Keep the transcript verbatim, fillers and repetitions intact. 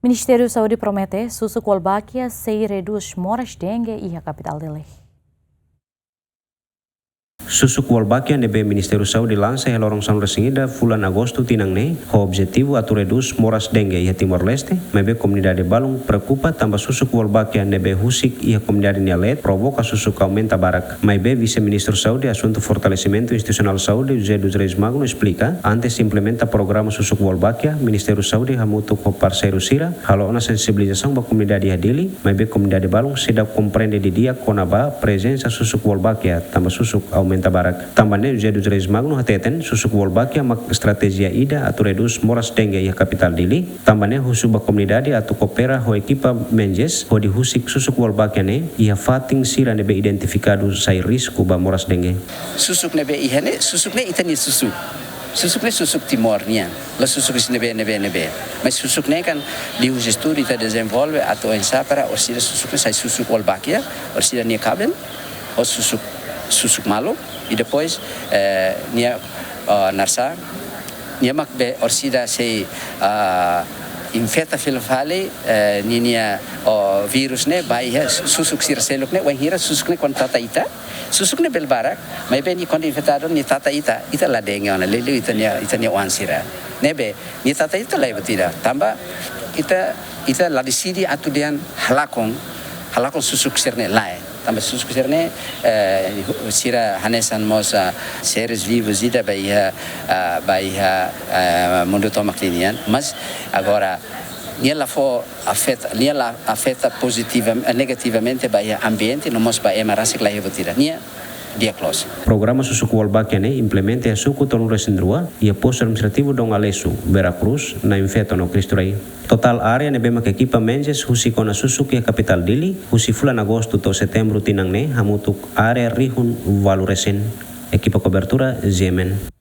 Ministériu Saúde promete susuk Wolbachia sei redús moras dengue iha kapitál Dili. Susuk Wolbachia ne'ebé Ministériu Saúde lansa iha loron sanulu-resin-ida fulan Agostu tinan ne'e, ho objetivu atu redús moras dengue iha Timor-Leste, maibé komunidade balun preokupa tanba susuk Wolbachia ne'ebé husik iha komunidade nia leet provoka susuk aumenta barak. Maibé Vise-Ministru Saúde, Asuntu Fortalesimentu Institusionál Saúde, José dos Reis Magno esplika, antes implementa programa susuk Wolbachia, Ministériu Saúde hamutuk ho parseiru sira halo ona sensibilizasaun ba komunidade iha Dili, maibé komunidade balun seidauk komprende didi'ak kona-ba prezensa susuk Wolbachia, tanba susuk aumenta barak. Tanba ne'e José dos Reis Magno hateten, susuk Wolbachia mak estratéjia ida atu redús moras dengue iha kapitál Dili. Tanba ne'e husu ba komunidade atu koopera ho ekipa Menjes hodi husik susuk Wolbachia ne'e iha fatin sira ne'ebé identifikadu sai risku ba moras dengue. Susuk ne'ebé iha ne'e, susuk ne'e ita-nia susuk. Susuk ne'e susuk Timor nian. La susuk husi ne'ebé, ne'ebé, ne'ebé. Mas susuk ne'e kan liuhusi estudu ita dezenvolve atu oinsá para orsida susuk ne'e sai susuk Wolbachia, orsida nia kaben, ou susuk, susuk malu, i depois, eh, nia, ah, narsá, nia mak be orsida sei, ah, infeta fila fali, eh, ninia, oh, vírus ne'e ba iha susuk sira seluk ne'e, wainhira susuk ne'e kuandu tata ita, susuk ne'e bele barak, maibé nia kuandu infetadu nia tata ita, ita la dengue ona, liuliu ita-nia, ita-nia oan sira. Ne'ebé, nia tata ita la iha buat ida. Tanba ita, ita la deside atu dehan halakon, halakon susuk sira ne'e lae. Tanba susuk sira ne'e, eh, sira hanesan mós, ah, seres vivus ida ba iha, ah, ba iha, eh, mundu tomak ninian. Mas agora, nia la fó afeta, nia la afeta pozitiva, eh, negativamente ba iha ambiente, no mós ba ema rasik la iha buat ida. Nia di'ak loos. Programa susuk Wolbachia ne'e implementa iha suku tolunulu-resin-rua, iha postu administrativu Dom Aleixo, Vera Cruz, Na'in Feto no Cristo Rei. Totál área ne'ebé mak ekipa Menjes husik ona susuk iha kapitál Dili, husi fulan Agostu to'o Setembru tinan ne'e, hamutuk área rihun ualu resin. Ekipa kobertura, G M N.